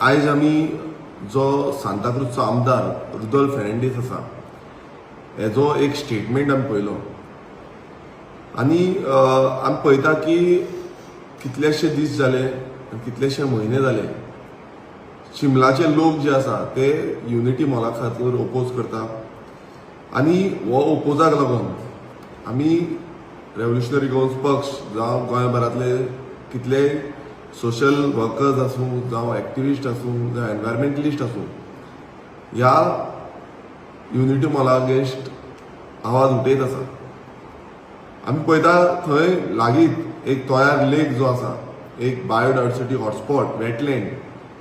आयज आमी जो सांताक्रूजचो आमदार रुदोल्फ फेर्नांडीस आसा हेजो एक स्टेटमेंट आमी पळयलो आनी आमी पळयता की कितलेशे दीस जाले आनी कितलेशे म्हयने जाले, शिमलाचे लोक जे आसा ते युनिटी मॉला खातीर ओपोज करता आनी हो ओपोजाक लागून आमी रेव्होल्युशनरी गोवन्स पक्ष जावं गोंयभरांतले कितले सोशल वर्कर्स आसूं, जावं एक्टिविस्ट आसूं, जावं एनवायरमेंटलिस्ट आसूं, ह्या युनिटी मॉला अगेन्स्ट आवाज उठयत आसा. आमी पळयता, थंय लागींच एक तोयार लेक जो आसा, एक बायोडायवर्सिटी हॉटस्पॉट वेटलँड,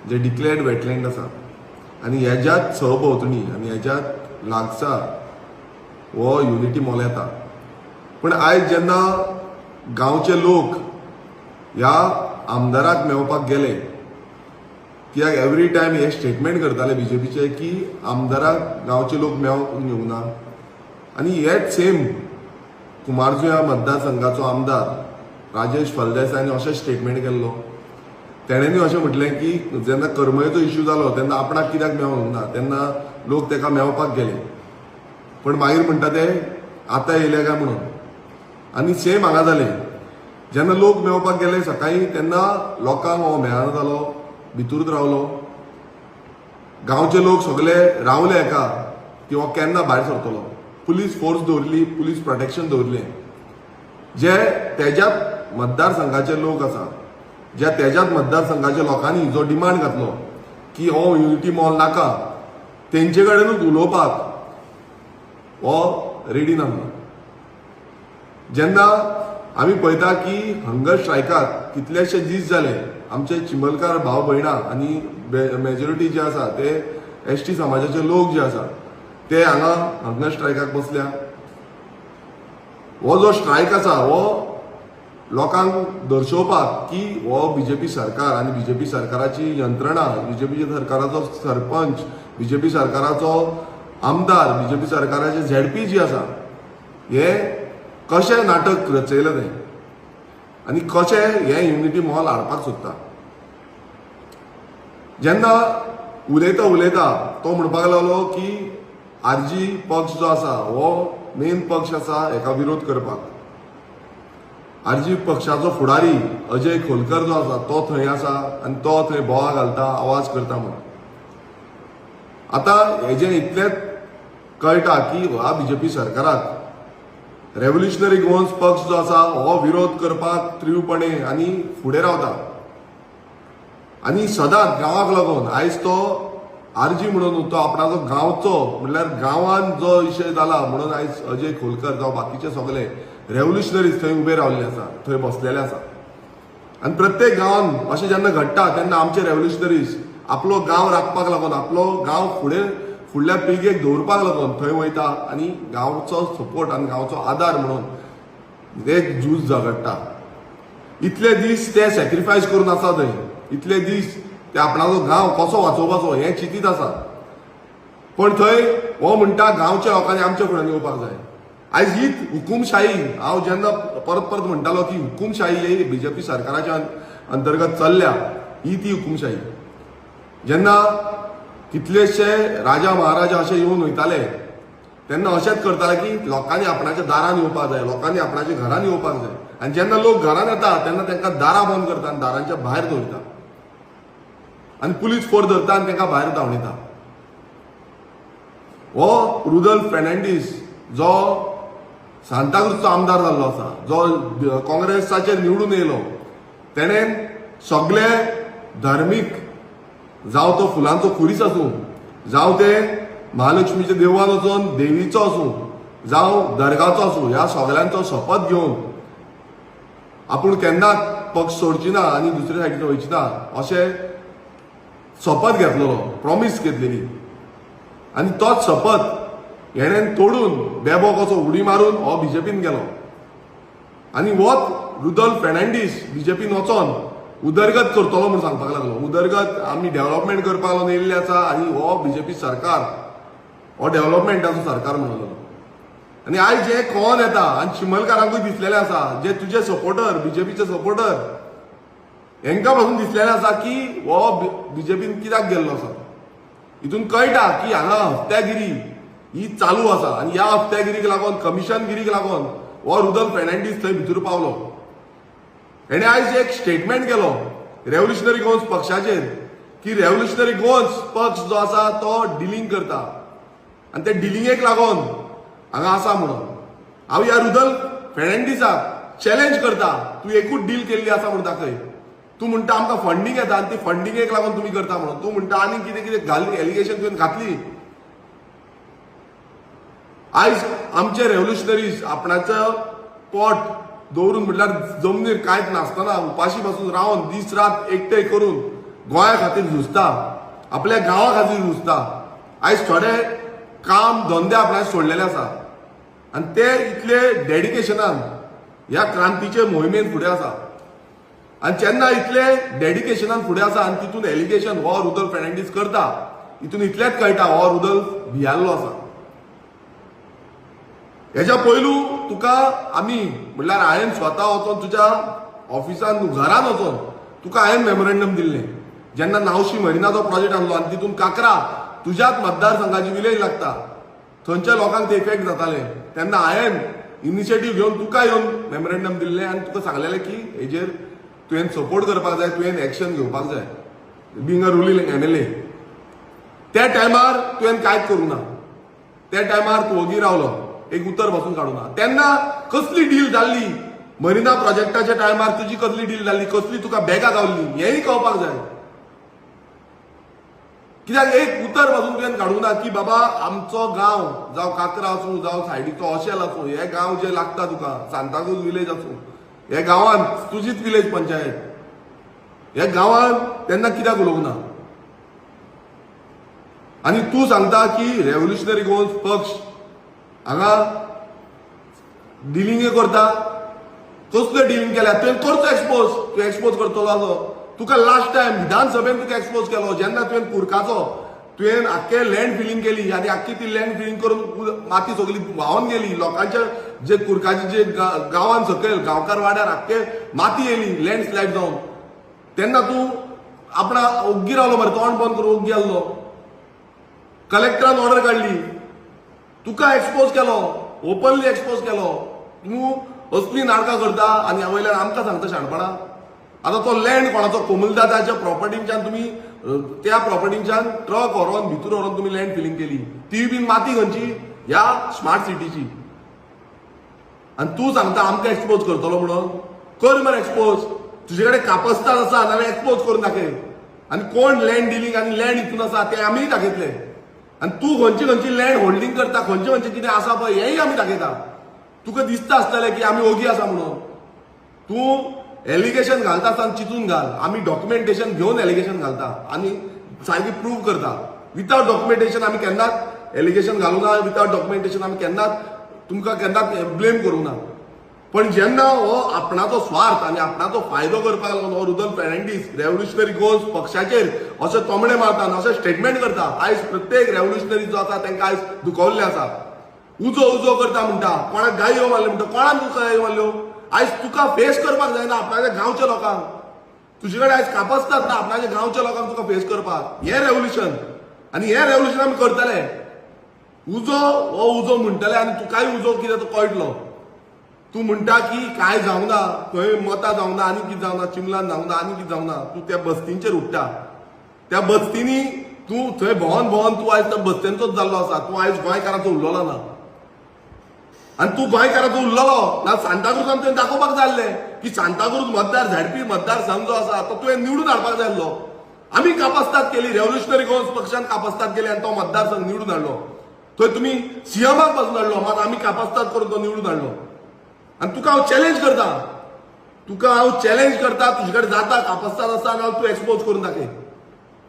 जे डिक्लेअर्ड वेटलँड आसा आनी हेज्याच सहभोंवतणी आनी हेज्याच लागसार हो युनिटी मॉल येता. पूण आयज जेन्ना गांवचे लोक ह्या आमदाराक मेळपाक गेले, कित्याक एवरी टायम हे स्टेटमेंट करताले बीजेपीचे की आमदाराक गांवचे लोक मेळोंक येवंक ना आनी हेच सेम कुमारजुया मतदारसंघाचो आमदार राजेश फळदेसायान अशें स्टेटमेंट केल्लो. तेणेनूय अशें म्हटलें की जेन्ना करमळेचो इश्यू जालो तेन्ना आपणाक कित्याक मेळोंक ना, तेन्ना लोक तेका मेळपाक गेले, पण मागीर म्हणटा ते आतां येयले काय म्हणून. आनी सेम हांगा जालें. जेन्ना लोक मेळपाक गेले सकाळी, तेन्ना लोकांक हो मेळना जालो, भितूरच रावलो. गांवचे लोक सगळे रावले एका की हो केन्ना भायर सरतलो. पुलीस फोर्स दवरली, पुलीस प्रोटेक्शन दवरलें. जे तेज्याच मतदारसंघाचे लोक आसा, ज्या तेज्याच मतदारसंघाच्या लोकांनी जो डिमांड घातलो की हो युनिटी मॉल नाका, तेंचे कडेनूच उलोवपाक हो रेडी नासलो. जेन्ना आमी पळयता की हंगर स्ट्रायकाक कितलेशे दीस जाले, आमचे चिंबलकार भाव भयणां आनी मेजॉरिटी जे आसा ते एसटी समाजाचे लोक जे आसा ते हांगा हंगर स्ट्रायकाक बसल्या. हो जो स्ट्रायक आसा हो लोकांक दर्शोवपाक की हो बीजेपी सरकार आनी बीजेपी सरकाराची यंत्रणा, बीजेपी सरकाराचो सरपंच, बीजेपी सरकाराचो आमदार, बीजेपी सरकाराचे झेडपी जी आसा, हे कशें नाटक रचयलें तें आनी कशें हें युनिटी मॉल हाडपाक सोदता. जेन्ना उलयता उलयता तो म्हणपाक लागलो की आरजी पक्ष जो आसा हो मेन पक्ष आसा हेका विरोध करपाक. आरजी पक्षाचो फुडारी अजय खोलकर जो आसा तो थंय आसा आनी तो थंय बोवाळ घालता, आवाज करता म्हणून. आतां हेजें इतलेंच कळटा की ह्या बीजेपी सरकाराक रेव्होल्युशनरी गोवन्स पक्ष जो आसा हो विरोध करपाक तीव्रपणे आनी फुडें रावता आनी सदांच गांवाक लागून. आयज तो आरजी म्हणून तो आपणाचो गांवचो, म्हणल्यार गांवान जो विशय जाला म्हणून आयज अजय खोलकर जावं बाकीचे सगळे रेव्होल्युशनरीज थंय उबे रावल्ले आसा, थंय बसलेले आसा. आनी प्रत्येक गांवान अशें जेन्ना घडटा तेन्ना आमचे रेव्होल्युशनरीज आपलो गांव राखपाक लागून, आपलो गांव फुडें फुडल्या पिळगेक दवरपाक लागून थंय वयता आनी गांवचो सपोर्ट आनी गांवचो आदार म्हणून एक झूज झगडटा. इतले दीस ते सॅक्रिफायस करून आसा थंय, इतले दीस ते आपणाचो गांव कसो वाचोवपाचो हें चिंतीत आसा. पण थंय हो म्हणटा गांवच्या लोकांनी आमच्या फुड्यान येवपाक जाय. आयज हीच हुकुमशाही. हांव जेन्ना परत परत म्हणटालो की हुकुमशाही ही बीजेपी सरकाराच्या अंतर्गत चल्ल्या, ही ती हुकुमशाही. जेन्ना कितलेशे राजा महाराजा अशे येवन वयताले तेन्ना अशेंच करताले की लोकांनी आपणाच्या दारान येवपाक जाय, लोकांनी आपणाच्या घरान येवपाक जाय. आनी जेन्ना लोक घरान येता तेन्ना तांकां दारां बंद करता आनी दारांच्या भायर दवरता आनी पुलीस फोर्स धरता आनी तांकां भायर धांवयता. हो रुदोल्फ फेर्नांडीस जो सांताक्रूजचो आमदार जाल्लो आसा, जो काँग्रेसाचेर निवडून येयलो, तेणेन सगळे धार्मीक, जावं तो फुलांचो खुरीस आसूं, जावं ते महालक्ष्मीच्या देवळान वचून देवीचो आसूं, जावं दर्गाचो आसूं, ह्या सगळ्यांचो शपथ घेवन आपूण केन्नाच पक्ष सोडची ना आनी दुसऱ्या सायडीन वयची ना अशें शपथ घेतलेलो, प्रॉमीस घेतलेली. आनी तोच शपथ हेणेन तोडून बेबो कसो उडी मारून हो बीजेपीन गेलो आनी होच रुदोल्फ फेर्नांडीस बीजेपीन वचोन उदरगत करतलो म्हूण सांगपाक लागलो. उदरगत, आमी डेव्हलपमेंट करपाक लागून येयल्ले आसा आनी हो बीजेपी सरकार हो डेव्हलपमेंटाचो सरकार म्हणून लागलो. आनी आयज जे कोण येता आनी चिंबलकारांकूय दिसलेले आसा, जे तुजे सपोर्टर, बीजेपीचे सपोर्टर. हेंकां पासून दिसलेलें आसा की हो बीजेपीन कित्याक गेल्लो आसा. हितून कळटा की हांगा हत्यागिरी ही चालू आसा आनी ह्या हत्यागिरीक लागून, कमिशनगिरीक लागून हो रुदल फेर्नांडीस थंय भितर पावलो. हेणे आयज एक स्टेटमेंट केलो रेव्होल्युशनरी गोवन्स पक्षाचेर की रेव्होल्युशनरी गोवन्स पक्ष जो आसा तो डिलींग करता आनी ते डिलिंगेक लागून हांगा आसा म्हणून. हांव ह्या रुदल फेर्नांडीसाक चॅलेंज करता, तूं एकूच डील केल्ली आसा म्हूण दाखय. तूं म्हणटा आमकां फंडींग येता आनी ती फंडिंगेक लागून तुमी करता म्हणून. तूं म्हणटा आनी कितें कितें घाल एलिगेशन तुवें घातली. आयज आमचे रेव्होल्युशनरीज आपणाचो पोट दवरून, म्हटल्यार जमनीर कांयच नासतना उपाशी बसून रावन दीस रात एकठांय करून गोंया खातीर झुजता, आपल्या गांवा खातीर झुजता. आयज थोडे काम धंदे आपणाक सोडलेले आसा आनी ते इतले डेडिकेशनान ह्या क्रांतीचे मोहिमेन फुडें आसा. आनी जेन्ना इतले डेडिकेशनान फुडें आसा आनी तितून एलिगेशन हो रुदल फेर्नांडीस करता, हितून इतलेंच कळटा हो रुदल भियाल्लो आसा. हेच्या पयलू तुका आमी, म्हणल्यार हांवें स्वता वचोन तुज्या ऑफिसान, घरान वचोन तुका हांवें मेमोरेंडम दिल्लें जेन्ना नावशी मरिनाचो प्रोजेक्ट आणलो आनी तितून काकरा तुज्याच मतदारसंघाची विलेज लागता, थंयच्या लोकांक ते इफेक्ट जाताले, तेन्ना हांवें इनिशिएटीव घेवन तुका येवन मेमोरेंडम दिल्लें आनी तुका सांगलेलें की हेजेर तुवें सपोर्ट करपाक जाय, तुवें एक्शन घेवपाक जाय, बींग अ रुलिंग एमएलए. त्या टायमार तुवें कांयच करूंक ना. त्या टायमार तूं ओगी रावलो, एक उतर पासून काडूं ना. तेन्ना कसली डील जाल्ली मरिना प्रोजेक्टाच्या टायमार, तुजी कसली डील जाल्ली, कसली तुका बॅगां गावल्ली, हेंय कळपाक जाय. कित्याक एक उतर पासून तुवें काडूंक ना की बाबा आमचो गांव, जावं काकरा आसूं, जावं सायडीचो ओशेल आसूं, हे गांव जे लागता तुका, सांताक्रूज विलेज आसूं, हे गांवांत तुजीच विलेज पंचायत, ह्या गांवांत तेन्ना कित्याक उलोवंक ना? आनी तूं सांगता की रेव्होल्युशनरी गोवन्स पक्ष हांगा डिलिंग करता. कसल्यो डिलिंग केल्या तुवें? करचो एक्सपोज. तूं एक्सपोज करतलो आसो, तुका लास्ट टायम विधानसभेन तुका एक्सपोज केलो जेन्ना तुवें कुरकाचो, तुवें आख्खे लँड फिलिंग केली आनी आख्खी ती लँड फिलिंग करून माती सगळी व्हांवन गेली. लोकांच्या जे कुरकाचे जे गांवान सकयल गांवकार वाड्यार आख्खे माती येयली लँड स्लायड जावन, तेन्ना तूं आपणा ओग्गी रावलो मरे, तोंड बंद करून ओग्गी आसलो. कलेक्टरान ऑर्डर काडली, तुका एक्सपोज केलो, ओपनली एक्सपोज केलो. तूं असली नाटकां करता आनी वयल्यान आमकां सांगता शाणपणां. आतां तो लँड कोणाचो, कोमलदादाच्या प्रॉपर्टींच्यान तुमी त्या प्रॉपर्टींच्यान ट्रक व्हरोन, भितर व्हरोन तुमी लँड फिलिंग केली, ती बीन माती खंयची? ह्या स्मार्ट सिटीची. आनी तूं सांगता आमकां एक्सपोज करतलो म्हणून. कर मरे एक्सपोज. तुजे कडेन कापस्ताद आसा नाल्यार एक्सपोज करून दाखय. आनी कोण लँड डिलींग आनी लँड हितून आसा ते आमीय दाखयतले. आनी तूं खंयची खंयची लँड होल्डिंग करता, खंयचे खंयचे कितें आसा पळय, हेंय आमी दाखयता. तुका दिसता आसतलें की आमी ओगी आसा म्हणून. तूं एलिगेशन घालता आसतना चिंतून घाल. आमी डॉक्युमेंटेशन घेवन एलिगेशन घालता आनी सारकी प्रूव करता. विताउट डॉक्युमेंटेशन आमी केन्नाच एलिगेशन घालूं ना. विताउट डॉक्युमेंटेशन आमी केन्नाच तुमकां केन्नाच ब्लेम करूंक ना. पण जेन्ना हो आपणाचो स्वार्थ आनी आपणाचो फायदो करपाक लागून हो रुदल फेर्नांडीस रेव्होल्युशनरी गोवन्स पक्षाचेर अशे तोमणे मारता आनी अशें स्टेटमेंट करता, आयज प्रत्येक रेव्होल्युशनरी जो आसा तांकां आयज दुखवल्ले आसा. उजो उजो करता म्हणटा, कोणाक गायो मारल्यो म्हणटा. कोणाक तुका गायो मारल्यो? आयज तुका फेस करपाक जायना आपणाच्या गांवच्या लोकांक. तुजे कडेन आयज कापस्ताद ना आपणाच्या गांवच्या लोकांक तुका फेस करपाक. हें रेव्होल्युशन आनी हें रेव्होल्युशन आमी करतले. उजो हो उजो म्हणटले आनी तुकाय उजो कितें तो कळटलो. तूं म्हणटा की कांय जावंक ना थंय, मतां जावंक ना, आनी कितें जावंक ना, चिमलान जावंक ना, आनी कितें जावंक ना. तूं त्या बस्तींचेर उठ्ठा, त्या बस्तींनी तूं थंय भोंवन भोंवन तूं आयज त्या बस्तेंचोच जाल्लो आसा. तूं आयज गोंयकाराचो उरलेलो ना. आनी तूं गोंयकाराचो उरलेलो ना, सांताक्रुजान तुवें दाखोवपाक जाय आसलें की सांताक्रूज मतदार, झेडपी मतदारसंघ जो आसा तो तुवें निवडून हाडपाक जाय आसलो. आमी कापस्ताद केली, रेव्होल्युशनरी गोवन्स पक्षान कापस्ताद केली आनी तो मतदारसंघ निवडून हाडलो. थंय तुमी सीएमाक पासून हाडलो, मात आमी कापस्ताद करून तो निवडून हाडलो. आनी तुका हांव चॅलेंज करता, तुका हांव चॅलेंज करता, तुजे कडेन जाता कापस्ताद आसा जाल्यार तूं एक्सपोज करून दाखय.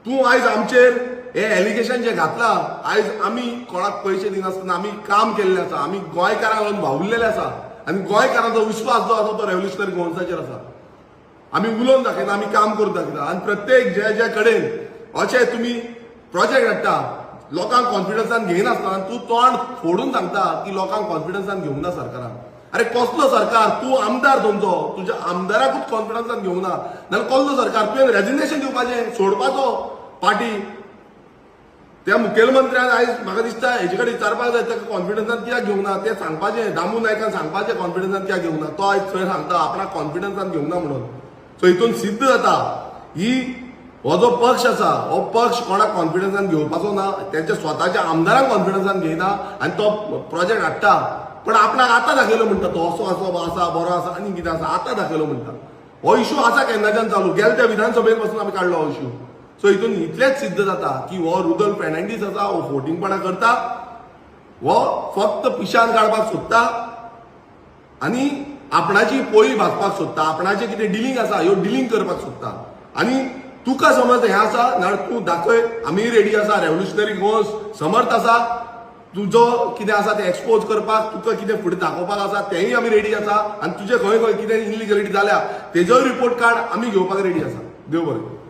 तूं आयज आमचेर हे एलिगेशन जे घातला, आयज आमी कोणाक पयशे दिनासतना आमी काम केल्लें आसा. आमी गोंयकारांक लागून वावुरलेले आसा आनी गोंयकारांचो विश्वास जो आसा तो रेव्होल्युशनरी गोवन्साचेर आसा. आमी उलोवन दाखयता, आमी काम करून दाखयता. आनी प्रत्येक जे जे कडेन अशे तुमी प्रोजेक्ट हाडटा, लोकांक कॉन्फिडन्सान घेयनासतना तूं तोंड फोडून सांगता की लोकांक कॉन्फिडन्सान घेवंक ना सरकारान. अरे कसलो सरकार? तूं आमदार तुमचो, तुज्या आमदाराकूच कॉन्फिडन्सान घेवंक ना जाल्यार कसलो सरकार? तुवें रेजिग्नेशन दिवपाचें, सोडपाचो पार्टी. त्या मुखेलमंत्र्यान आयज म्हाका दिसता हेजे कडेन विचारपाक जाय, ताका कॉन्फिडन्सान कित्याक घेवंक ना तें सांगपाचें. दामू नायकान सांगपाचें कॉन्फिडन्सान कित्याक घेवंक ना. तो आयज थंय सांगता आपणाक कॉन्फिडन्सान घेवंक ना म्हणून. सो हितून सिद्ध जाता ही हो जो पक्ष आसा, हो पक्ष कोणाक कॉन्फिडन्सान घेवपाचो ना. तेंच्या स्वताच्या आमदारांक कॉन्फिडन्सान घेयना आनी तो प्रोजेक्ट हाडटा, पण आपणाक आतां दाखयलो म्हणटा तो असो असो आसा, बरो आसा आनी कितें आसा, आतां दाखयलो म्हणटा. हो इशू आसा केन्नाच्यान चालू, गेले त्या विधानसभेत पासून आमी काडलो हो इशू. सो हितून इतलेंच सिद्ध जाता की हो रुदल फेर्नांडीस आसा, हो फोटिंगपणां करता, हो फक्त पिशान काडपाक सोदता आनी आपणाची पोळी भाजपाक सोदता. आपणाचें कितें डिलींग आसा, ह्यो डिलींग करपाक सोदता. आनी तुका समज हें आसा नाल्यार तूं दाखय, आमी रेडी आसा. रेव्होल्युशनरी गोवन्स समर्थ आसा तुजो कितें आसा तें एक्सपोज करपाक. तुका कितें फुडें दाखोवपाक आसा तेंय आमी रेडी आसा आनी तुजे खंय खंय कितें इलिगलिटी जाल्या तेजोय रिपोर्ट काड, आमी घेवपाक रेडी आसा. देव बरें.